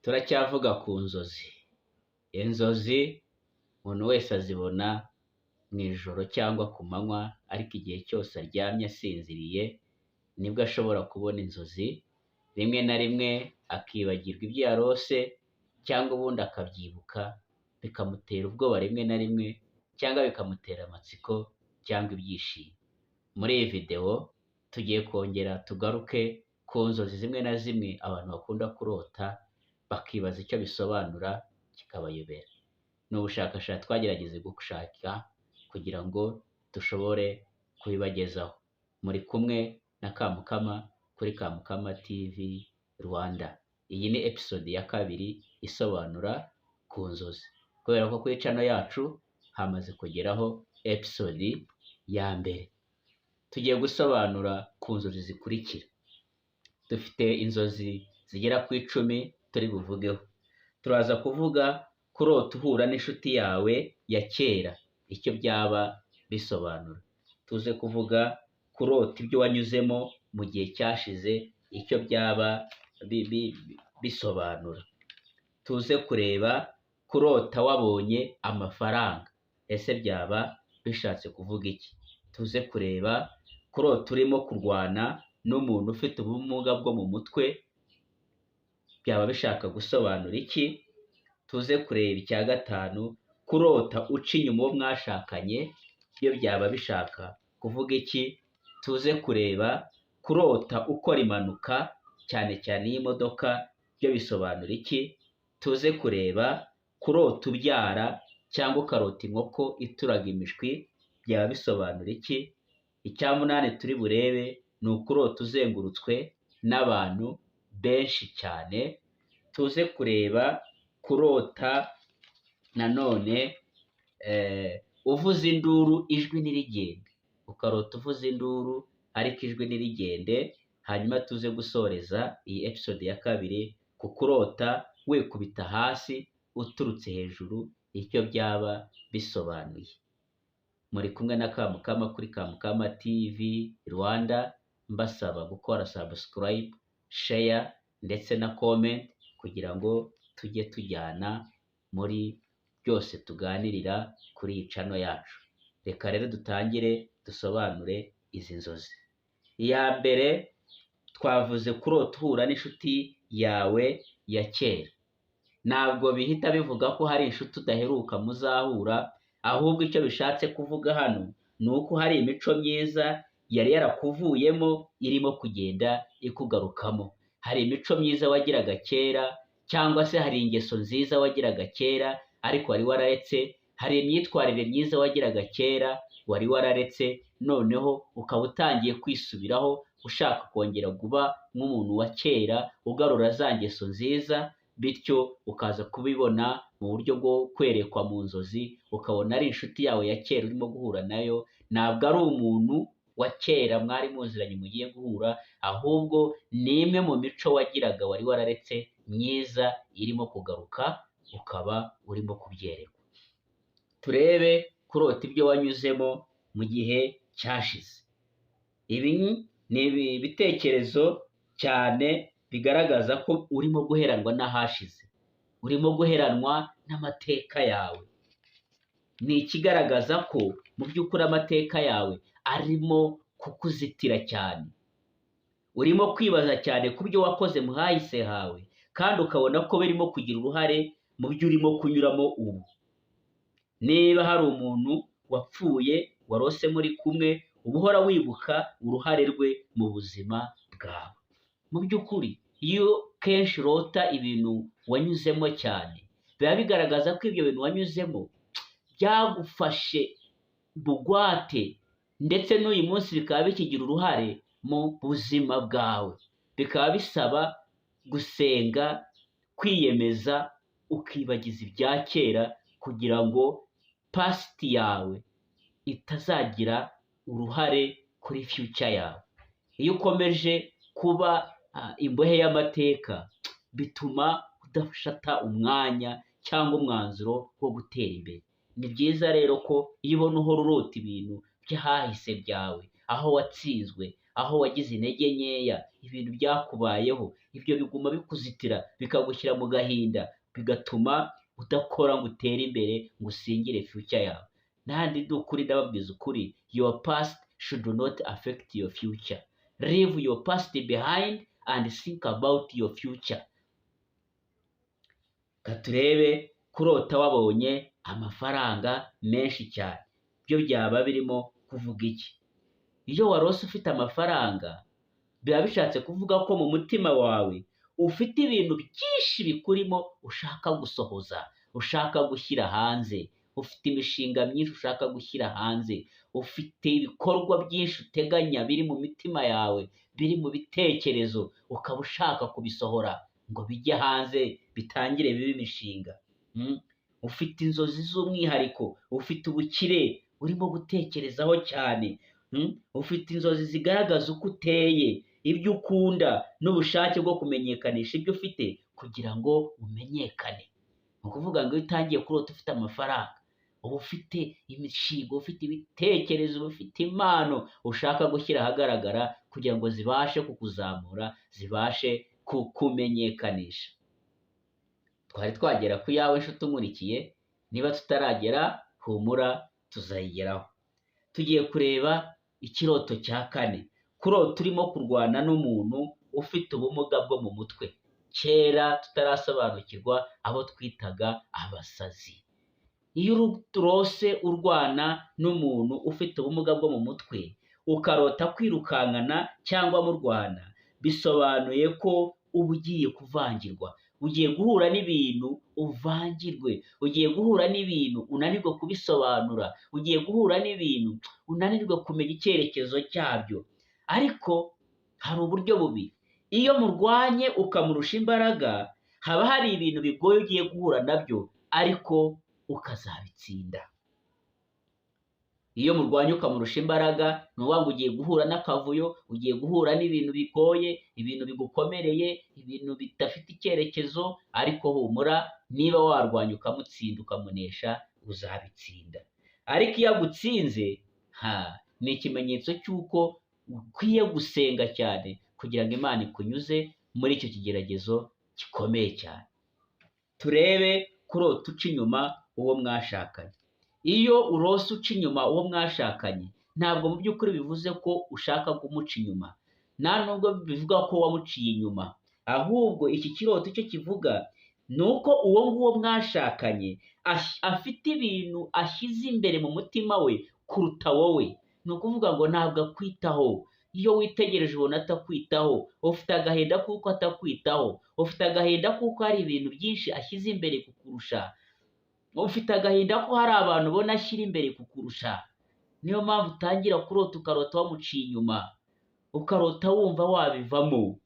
Turacyavuga ku nzozi. Inzozi umuntu wese azibona mu ijoro cyangwa ku manywa, ariko igihe cyose aryamye asinziriye nibwo ashobora kubona inzozi, rimwe na rimwe akibagirwa ibyo yarose cyangwa ubundi akabyibuka bikamutera ubwoba rimwe na rimwe cyangwa bikamutera amatsiko cyangwa ibyishimo. Muri iyi videwo tugiye kongera tugaruke ku nzozi zimwe na zimwe abantu bakunda kurota bakibaza icyo bisobanura kikabayobera. Ni ubushakashatsi twagerageje gushaka kugira ngo dushobore kubibagezaho. Muri kumwe na Kamukama kuri Kamukama TV Rwanda. Iyi ni episode ya kabiri isobanura ku nzozi. Kubera ko kuri channel yacu hamaze kugeraho episode ya mbere. Tugiye gusobanura ku nzozi zikurikira. Dufite inzozi zigera ku 10 turi buvugeho. Turaza kuvuga kurota uhura n'inshuti yawe ya kera, icyo byaba bisobanura. Tuze kuvuga kurota ibyo wanyuzemo mu gihe cyashize, icyo byaba bisobanura. Tuze kureba kurota wabonye amafaranga, ese byaba bishatse kuvuga iki? Tuze kureba kurota urimo kurwana n'umuntu ufite ubumuga bwo mu mutwe, byaba bishaka gusobanura iki? Tuze kureba icya gatanu, kurota uca inyuma uwo mwashakanye, byo byaba bishaka kuvuga iki? Tuze kureba kurota ukora impanuka cyane cyane y'imodoka, byo bisobanura iki? Tuze kureba kurota ubyara cyangwa ukarota inkoko ituraga imishwi, byaba bisobanura iki? Icya munani turi burebe ni ukurota uzengurutswe n'abantu benshi cyane. Tuze kureba kurota nanone uvuza induru ijwi ntirigende, ukarota uvuza induru ariko ijwi ntirigende. Hanyuma tuze gusoreza iyi episode ya kabiri ku kurota wikubita hasi uturutse hejuru, icyo byaba bisobanuye. Muri kumwe na Kamukama kuri Kamukama TV Rwanda, mbasaba gukora subscribe, share ndetse na comment kugira ngo tujye tujyana muri byose tuganirira kuri iyi channel yacu. Reka rero dutangire dusobanure izi nzozi. Iya mbere twavuze kurota uhura n'inshuti yawe ya kera. Ntabwo bihita bivuga ko hari inshuti udaheruka muzahura, ahubwo icyo bishatse kuvuga hano ni uko hari imico myiza yari yarakuvuyemo irimo kugenda ikugarukamo. Hari imico myiza wagiraga kera, cyangwa se hari ingeso nziza wagiraga kera ariko wari wararetse, hari imyitwarire myiza wagiraga kera wari wararetse, noneho ukaba utangiye kwisubiraho ushaka kongera kuba nk'umuntu wa kera, ugarura za ngeso nziza, bityo ukaza kubibona mu buryo bwo kwerekwa mu nzozi, ukabona ari inshuti yawe ya kera urimo guhura nayo. Ntabwo ari umuntu wa kera mwari muziranye mugiye guhura, ahubwo ni imwe mu mico wagiraga wari wararetse myiza irimo kugaruka, ukaba urimo kubyerekwa. Turebe kurota ibyo wanyuzemo mu gihe cyashize. Ibi ni ibitekerezo cyane bigaragaza ko urimo guheranwa n'ahashize, urimo guheranwa n'amateka yawe. Ni ikigaragaza ko mu by'ukuri amateka yawe arimo kukuzitira cyane. Urimo kwibaza cyane ku byo wakoze mu hahise hawe, kandi ukabona ko birimo kugira uruhare mu byo urimo kunyuramo ubu. Niba hari umuntu wapfuye warose muri kumwe, uba uhora wibuka uruhare rwe mu buzima bwawe. Mu by'ukuri iyo kenshi urota ibintu wanyuzemo cyane, biba bigaragaza ko ibyo bintu wanyuzemo byagufashe bugwate, ndetse n'uyu munsi bikaba bikigira uruhare mu buzima bwawe. Bikaba bisaba gusenga, kwiyemeza, ukibagiza ibya kera kugira ngo past yawe itazagira uruhare kuri future yawe. Iyo ukomeje kuba imbohe y'amateka, bituma udafata umwanya cyangwa umwanzuro wo gutera imbere. Ni byiza rero ko iyo ubona uhora urota ibintu by'ahahise byawe, aho watsinzwe, aho wagize intege nkeya, ibintu byakubayeho. Ibyo biguma bikuzitira, bikagushyira mu gahinda, bigatuma udakora ngo utere imbere, ngo usingire future yawe. Nandi ni ukuri, ndababwiza ukuri, your past should not affect your future. Leave your past behind and think about your future. Turebe kurota wabonye amafaranga menshi cyane, byo byaba birimo kuvuga iki? Iyo warose ufite amafaranga, biba bishatse kuvuga ko mu mutima wawe ufite ibintu byinshi bikurimo ushaka gusohoza, ushaka gushyira hanze. Ufite imishinga myinshi ushaka gushyira hanze, ufite ibikorwa byinshi uteganya biri mu mitima yawe, biri mu bitekerezo, ukaba ushaka kubisohora ngo bijye hanze, bitangire bibe imishinga. Ufite inzozi z'umwihariko, ufite ubukire urimo gutekerezaho cyane. Ufite inzozi zigaragaza uko uteye, ibyo ukunda n'ubushake bwo kumenyekanisha ibyo ufite kugira ngo umenyekane. Ni ukuvuga ngo iyo utangiye kurota ufite amafaranga, uba ufite imishinga, ufite ibitekerezo, uba ufite impano ushaka gushyira ahagaragara kugira ngo zibashe kukuzamura, zibashe kukumenyekanisha. Twari twagera ku yawe, nshuti unkurikiye? Niba tutaragera, humura, tuzayigeraho. Tugiye kureba ikiroto cya kane: kurota urimo kurwana n'umuntu ufite ubumuga bwo mu mutwe. Kera tutarasobanukirwa, abo twitaga abasazi. Iyo urose urwana n'umuntu ufite ubumuga bwo mu mutwe, ukarota kwirukankana cyangwa murwana, bisobanuye ko uba ugiye kuvangirwa, ugiye guhura n'ibintu uvangirwe, ugiye guhura n'ibintu unanirwa kubisobanura, ugiye guhura n'ibintu unanirwa kumenya icyerekezo cyabyo. Ariko hari uburyo bubiri: iyo murwanye ukamurusha imbaraga, haba hari ibintu bigoye ugiye guhura nabyo, ariko ukazabitsinda. Iyo murwanye ukamurusha imbaraga, ni ukuvuga ngo ugiye guhura n'akavuyo, ugiye guhura n'ibintu bigoye, ibintu bigukomereye, ibintu bidafite icyerekezo. Ariko humura, niba warwanya ukamutsinda, ukamunesha, uzabitsinda. Ariko iyo agutsinze, ha ni ikimenyetso cy'uko ukwiye gusenga cyane kugira ngo Imana ikunyuze muri icyo kigeragezo gikomeye cyane. Turebe kurota uca inyuma uwo mwashakanye. Iyo urose uca inyuma uwo mwashakanye, ntabwo mu by'ukuri bivuze ko ushaka kumuca inyuma, nta nubwo bivuga ko wamuciye inyuma. Ahubwo iki kiroto icyo kivuga ni uko uwo nguwo mwashakanye afite ibintu ashyize imbere mu mutima we kuruta wowe. Ni ukuvuga ngo ntabwo akwitaho. Iyo witegereje ubona atakwitaho, ufite agahinda kuko atakwitaho, ufite agahinda kuko hari ibintu byinshi ashyize imbere kukurusha, ufite agahinda ko hari abantu ubona ashyira imbere kukurusha. Niyo mpamvu utangira kurota, ukarota wamuciye inyuma, ukarota wumva wabivamo.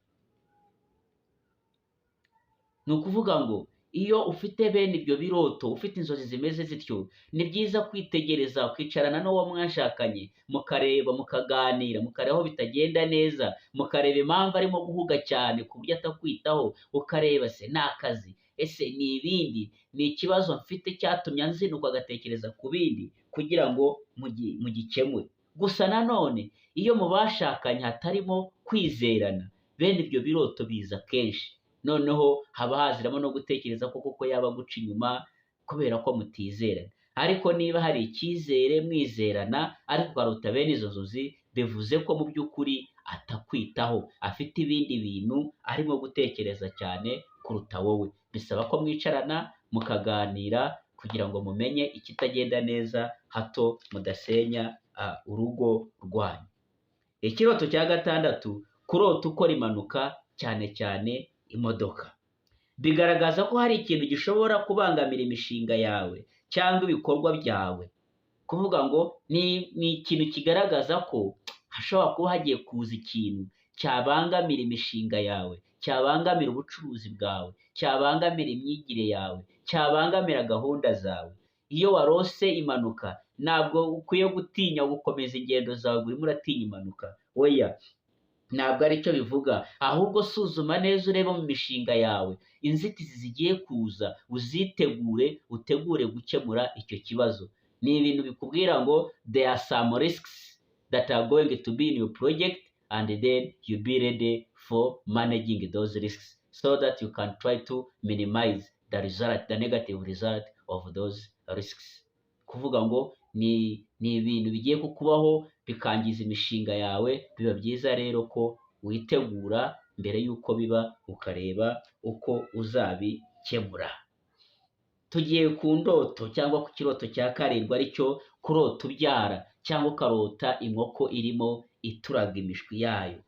Ni ukuvuga ngo iyo ufite bene ibyo biroto, ufite inzozi zimeze zityo, ni byiza kwitegereza, ukicarana n'uwo mwashakanye, mukareba, mukaganira, mukareba aho bitagenda neza, mukareba impamvu arimo guhuga cyane ku buryo atakwitaho. Ukareba se ni akazi, ese ni ibindi, ni ikibazo mfite cyatumye anzinukwa agatekereza ku bindi, kugira ngo mugikemure. Gusa nanone iyo mu bashakanye hatarimo kwizerana, bene ibyo biroto biza kenshi, noneho haba haziramo no gutekereza ko koko yaba aguca inyuma kubera ko mutizerana. Ariko niba hari icyizere, mwizerana, ariko ukarota bene izo nzozi, bivuze ko mu by'ukuri atakwitaho, afite ibindi bintu arimo gutekereza cyane kuruta wowe. Bisaba ko mwicarana mukaganira kugira ngo mumenye ikitagenda neza, hato mudasenya urugo rwanyu. Ikiroto cya gatandatu: kurota ukora impanuka, cyane cyane imodoka, bigaragaza ko hari ikintu gishobora kubangamira imishinga yawe cyangwa ibikorwa byawe. Kuvuga ngo ni ikintu kigaragaza ko hashobora kuba hagiye kuza ikintu cyabangamira imishinga yawe, cyabangamira ubucuruzi bwawe, cyabangamira imyigire yawe, cyabangamira gahunda zawe. Iyo warose impanuka, ntabwo ukwiye gutinya gukomeza ingendo zawe ngo urimo uratinya impanuka. Oya, ntabwo aricyo bivuga. Ahubwo suzuma neza, urebe mu mishinga yawe inzitizi zigiye kuza, uzitegure, utegure gukemura icyo kibazo. Ni ibintu bikubwira ngo there are some risks that are going to be in your project. and then you be ready for managing those risks so that you can try to minimize the result, the negative result of those risks. Kuvuga ngo ni ibintu bigiye kukubaho bikangiza imishinga yawe, biba byiza rero ko witegura mbere y'uko biba, ukareba uko uzabikemura. Tugiye ku ndoto cyangwa ku kiroto cya karindwi, aricyo kurota ubyara cyangwa ukarota inkoko irimo ituraga imishwi yayo.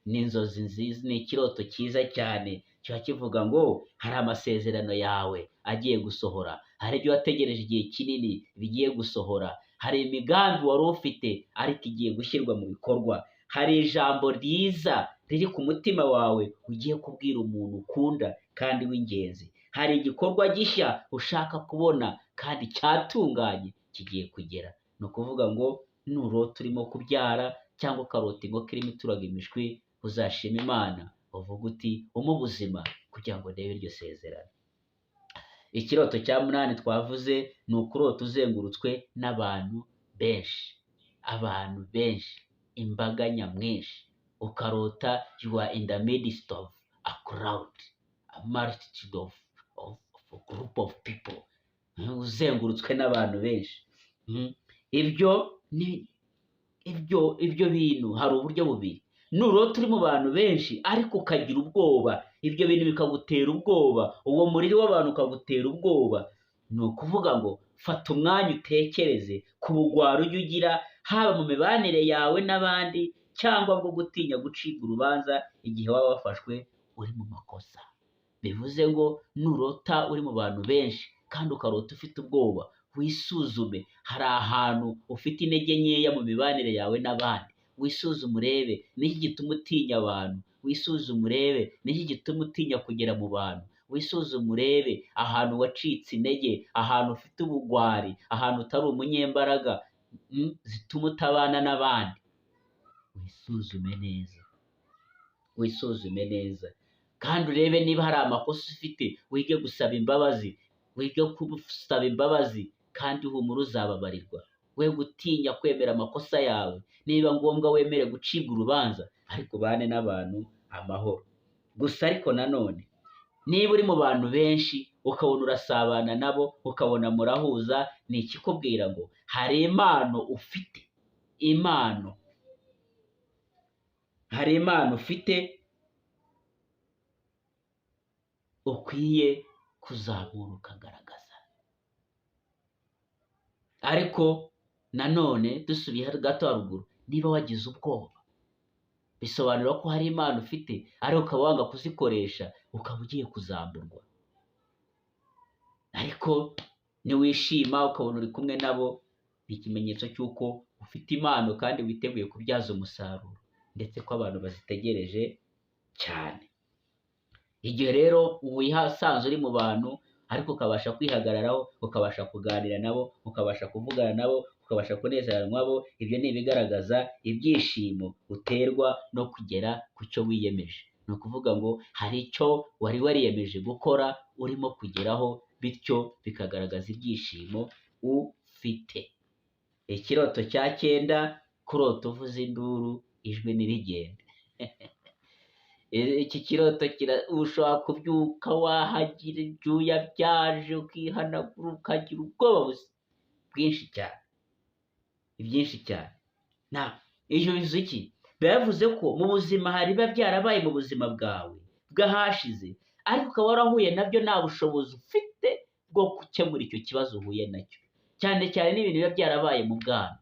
Ni inzozi nziza, ni ikiroto cyiza cyane, kiba kivuga ngo hari amasezerano yawe agiye gusohora, hari ibyo wategereje igihe kinini bigiye gusohora, hari imigambi wari ufite ariko igiye gushyirwa mu bikorwa, hari ijambo ryiza riri ku mutima wawe ugiye kubwira umuntu ukunda kandi w'ingenzi, hari igikorwa gishya ushaka kubona kandi cyatunganye kigiye kugera. Ni ukuvuga ngo nurota urimo kubyara cyangwa ukarota inkoko irimo ituraga imishwi, uzashima Imana uvuga uti umpe ubuzima kugira ngo ndebe iryo sezerano. Ikiroto cya munani twavuze ni ukurota uzengurutswe n'abantu benshi, abantu benshi, imbaga nyamwinshi, ukarota you are in the midst of a crowd, a multitude of a group of people, uzengurutswe n'abantu benshi. Ibyo ni ibyo bintu hari uburyo bubiri. Nurota uri mu bantu benshi ariko ukagira ubwoba, ibyo bintu bikagutera ubwoba, uwo muriri w'abantu ukagutera ubwoba, ni ukuvuga ngo fata umwanya utekereze ku bugwari ujya ugira, haba mu mibanire yawe n'abandi cyangwa bwo gutinya gucibwa urubanza igihe waba wafashwe uri mu makosa. Bivuze ngo nurota uri mu bantu benshi kandi ukarota ufite ubwoba, wisuzume, hari ahantu ufite intege nkeya mu mibanire yawe n'abandi, wisuzume urebe niki gituma utinya abantu, wisuzume urebe niki gituma utinya kugera mu bantu, wisuzume urebe ahantu wacitse intege, ahantu ufite ubugwari, ahantu utari umunyembaraga, zituma utabana n'abandi. Wisuzume neza, wisuzume neza kandi urebe niba hari amakosa ufite, wige gusaba imbabazi, wige gusaba imbabazi kandi humura uzababarirwa. We gutinya kwemera amakosa yawe, niba ngombwa wemere gucibwa urubanza ariko ubane n'abantu amahoro. Gusa ariko nanone niba uri mu bantu benshi ukabona urasabana nabo, ukabona murahuza, ni ikikubwira ngo hari impano ufite, impano, hari impano ufite ukwiye kuzamura ukagaragaza. Ariko nanone dusubiye gato haruguru, niba wagize ubwoba bisobanura ko hari impano ufite ariko ukaba wanga kuzikoresha, ukaba ugiye kuzamburwa. Ariko niwishima ukabona uri kumwe nabo, ni ikimenyetso cy'uko ufite impano kandi witeguye kubyaza umusaruro, ndetse ko abantu bazitegereje cyane. Igihe rero wihasanze uri mu bantu ariko ukabasha kwihagararaho, ukabasha kuganira nabo, ukabasha kuvugana nabo, ukabasha kunezeranwa nabo, ibyo ni ibigaragaza ibyishimo uterwa no kugera ku cyo wiyemeje. Ni ukuvuga ngo hari icyo wari wariyemeje gukora urimo kugeraho, bityo bikagaragaza ibyishimo ufite. Ikiroto cya cyenda, kurota uvuza induru ijwi ntirigende. Iki kiroto ushobora kubyuka wahagira ibyuya byaje, ukihanagura, ukagira ubwoba bwinshi cyane, byinshi cyane. Ibyo bivuze iki? Biba bivuze ko mu buzima hari biba byarabaye mu buzima bwawe bw'ahashize, ariko ukaba warahuye nabyo nta bushobozi ufite bwo gukemura icyo kibazo uhuye nacyo. Cyane cyane n'ibintu biba byarabaye mu bwana,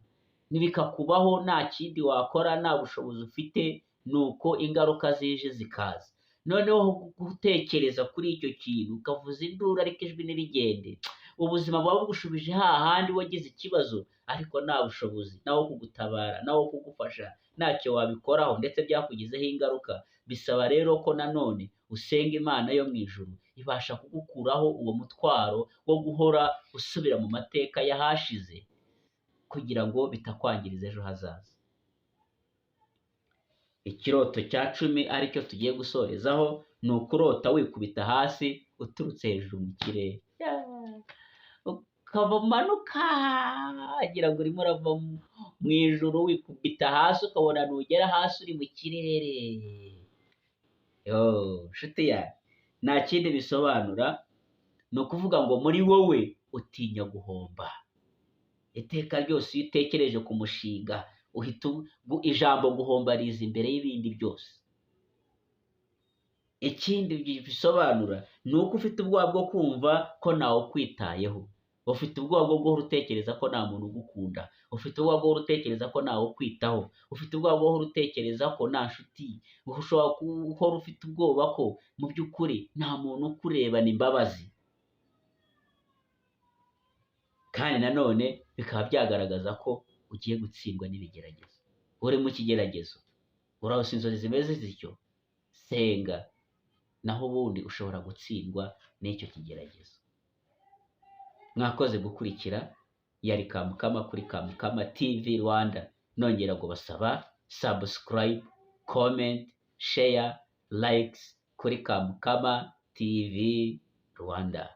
bikakubaho nta kindi wakora, nta bushobozi ufite, nuko ingaruka zije zikaza. Noneho gutekereza kuri icyo kintu ukavuza induru ariko ijwi ntirigende, ubuzima buba bugushubije hahandi wagize ikibazo ariko nta bushobozi, nawo kugutabara, nawo kugufasha, ntacyo wabikoraho, ndetse byakugizeho ingaruka. Bisaba rero ko nanone usenga Imana yo mu ijuru ibasha kugukuraho uwo mutwaro wo guhora usubira mu mateka y'ahashize, kugira ngo bitakwangiriza ejo hazaza. Ikiroto cya 10 aricyo tugiye gusorezaho, ni ukurota wikubita hasi uturutse hejuru mu kirere. Ukava umanuka wagira ngo urimo urava mu ijuru, wikubita hasi, ukabona nugera hasi uri mu kirere. Yo nshuti yanjye, nta kindi bisobanura, ni ukuvuga ngo muri wowe utinya guhomba. Iteka ryose iyo utekereje ku mushinga, uhita ijambo guhomba riza imbere y'ibindi byose. Ikindi bisobanura ni uko ufite ubwoba bwo kumva ko ntawe ukwitayeho, ufite ubwoba bwo guhora utekereza ko nta muntu ugukunda, ufite ubwoba bwo guhora utekereza ko ntawe ukwitaho, ufite ubwoba bwo guhora utekereza ko nta nshuti, ushobora guhora ufite ubwoba ko mu by'ukuri nta muntu ukurebana imbabazi. Kandi nanone bikaba byagaragaza ko ugiye gutsindwa n'ibigeragezo, uri mu kigeragezo, urose inzozi zimeze zityo, senga, naho ubundi ushobora gutsindwa n'icyo kigeragezo. Mwakoze gukurikira, yari Kamukama kuri Kamukama TV Rwanda. Nongera kubasaba subscribe, comment, share, likes kuri Kamukama TV Rwanda.